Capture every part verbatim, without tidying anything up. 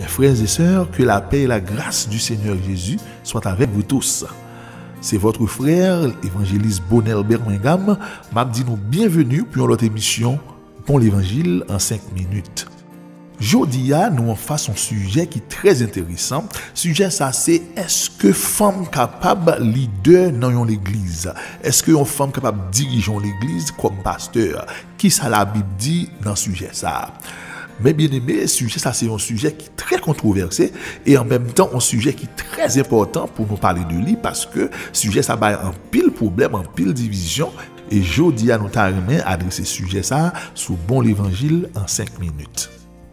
Mes frères et sœurs, que la paix et la grâce du Seigneur Jésus soient avec vous tous. C'est votre frère, évangéliste Bonel Bermengam. M ap di nou byenveni pou yon lòt emisyon Bon Levanjil an senk minit. Jodi a, nou anfas yon sijè ki trè enteresan. Sijè sa se, èske fanm kapab lidè nan yon legliz? Èske yon fanm kapab dirije yon legliz kòm pastè? Kisa Labib di nan sijè sa a? Men byeneme, sijè sa se yon sijè ki trè kontwovèse e an menm tan yon sijè ki trè enpòtan pou nou pale de li, paske sijè sa bay anpil pwoblèm, anpil divizyon. E jodi a, nou ta renmen adrese sijè sa a sou Bon Levanjil an senk minit.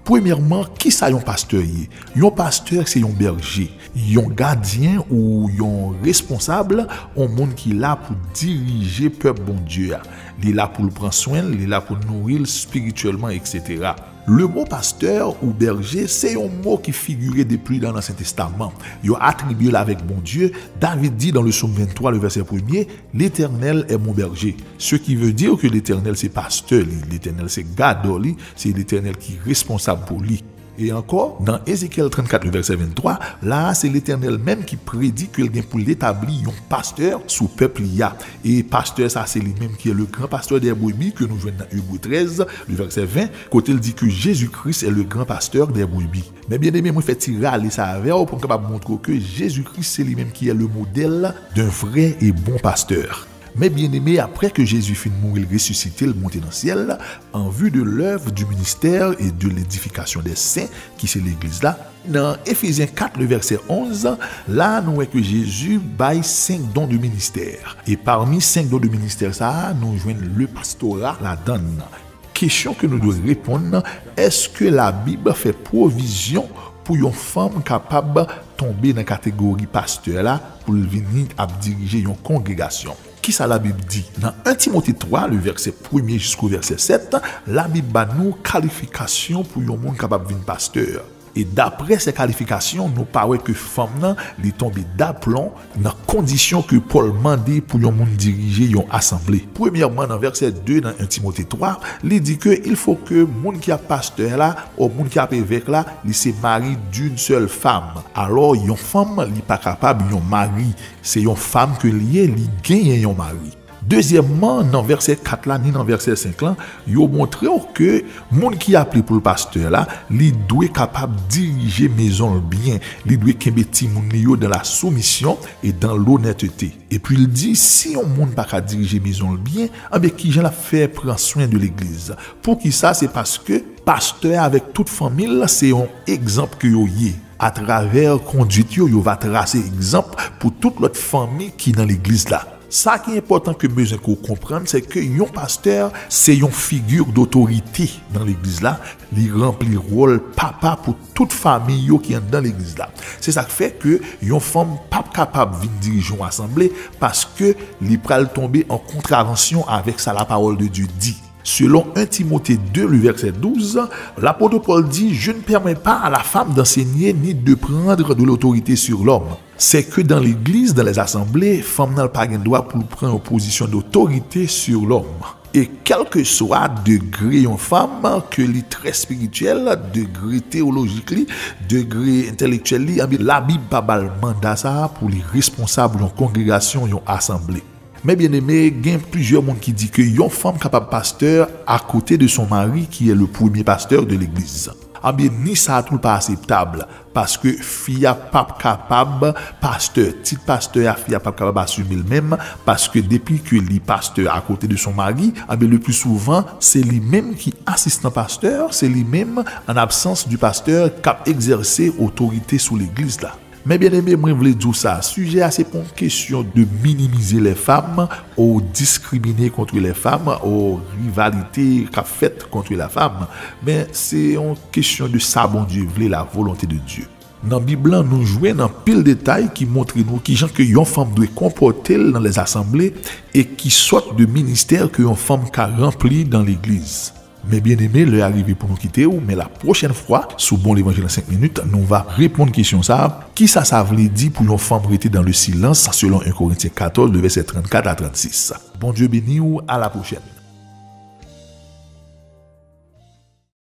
Premyèman, kisa yon pastè ye? Yon pastè se yon bèje, yon gadyen ou yon responsab, yon moun ki la pou dirije pèp Bondye a. Li la pou l pran swen l, li la pou l nouri l espirityèlman, etsetera. Le mo pastè ou bèje se yon mo ki figire depi nan Ansyen Testaman. Yo atribye l avèk Bondye. David di dans le psaume vingt-trois, le verset premier, L'Éternel est mon berger. Ce qui veut dire que Letènèl se pastè li, Letènèl se gadò li, se Letènèl ki responsab pou li. E ankò, nan Ezekyèl trannkat, le vèsè venntwa, la a se Letènèl menm ki predi ke l gen pou l etabli yon pastè sou pèp li a. E pastè sa se li menm ki est le grand pasteur des brebis ke nou jwenn nan Ebre trèz, le vèsè ven, kote l di ke Jésus-Christ est le grand pasteur des brebis. Men byeneme, mwen fè ti rale sa avè w pou m kapab montre w ke Jezi Kris se li menm ki est le modèle d'un vrai et bon pasteur. Men byeneme, apre ke Jezi fin mouri, l resisite, l monte nan syèl, en vue de l'œuvre du ministère et de l'édification des saints, ki se legliz la, nan Efezyen kat, le vèsè onz, la a nou wè ke Jezi bay senk don de ministè. E pami senk don de ministè sa a, nou jwenn le pastora ladann. Kesyon ke nou dwe reponn, èske Labib fè pwovizyon pou yon fanm kapab tonbe nan kategori pastè la pou l vini ap dirije yon kongregasyon? Kisa Labib di? Nan en Timote twa, le vèsè premye jisko vèsè sèt, Labib ba nou kalifikasyon pou yon moun kapab vin pastè. E daprè se kalifikasyon, nou pa wè ke fanm nan, li tonbe daplon nan kondisyon ke Pòl mande pou yon moun dirije yon asanble. Premyèman, nan vèsè de nan en Timote twa, li di ke il faut que moun ki ap pastè la, ou moun ki ap evèk la, li se mari d'une seule femme. Alò, yon fanm, li pa kapab yon mari. Se yon fanm ke li ye, li genyen yon mari. Dezyèmman, nan vèsè kat la, ni nan vèsè senk lan, yo montre w ke moun ki aple pou l pastè la, li dwe kapab dirije mezon l byen, li dwe kenbe timoun li yo dans la soumission et dans l'honnêteté. Epi l di, si yon moun pa ka dirije mezon l byen, anben kijan l ap fè pran swen de legliz? Poukisa? Se paske pastè avèk tout fanmi l, se yon egzanp ke yo ye. Atravè kondwit yo, yo va trase egzanp pou tout lòt fanmi ki nan legliz la. Sa ki enpòtan ke m bezwen ke w konprann, se ke yon pastè se yon figi dotorite nan legliz la. Li ranpli wòl papa pou tout fanmi yo ki anndan legliz la. Se sa k fè ke yon fanm p ap kapab vin dirije yon asanble, paske li pral tonbe an kontravansyon avèk sa la parole de Dieu di. Selon en Timote de, le vèsè douz, lapot Pòl di, je ne permets pas à la femme d'enseigner ni de prendre de l'autorité sur l'homme. C'est que dans l'église, dans les assemblées, fanm nan pa gen dwa pou l pran yon pozisyon dotorite sur l'homme. E kèlkeswa degre yon fanm, ke li trè espirityèl, degre teyolojik li, degre entèlektyèl li, anben Labib pa ba l manda sa a pou li responsab yon kongregasyon, yon asanble. Men byeneme, gen plizyè moun ki di ke yon fanm kapab pastè à côté de son mari qui est le premier pasteur de l'église. Anben, ni sa a tou l pa akseptab, paske fi a p ap kapab pastè, tit pastè a, fi a p ap kapab asime l menm, paske depi ke li pastè à côté de son mari, anben, le plus souvent, se li menm ki asistan pastè, se li menm, en absence du pasteur, k ap egzèse otorite sou legliz la. Men byeneme, mwen vle di w sa, sijè a se pa yon kesyon de minimize lè fanm, ou diskrimine contre les femmes, ou rivalite k ap fèt contre la femme, men se yon kesyon de sa Bondye vle, la volonté de Dieu. Nan Bib lan, nou jwenn anpil detay ki montre nou kijan ke yon fanm dwe konpòte l nan lèzasanble e ki sòt de ministè ke yon fanm ka ranpli nan legliz. Men byeneme, lè a rive pou nou kite w, men la pwochèn fwa, sou Bon Levanjil an senk minit, nou va reponn kesyon sa a, kisa sa vle di pou yon fanm rete dans le silence, selon en Korentyen katòz, de vèsè trannkat a trannsis. Bondye beni w, a la pwochèn.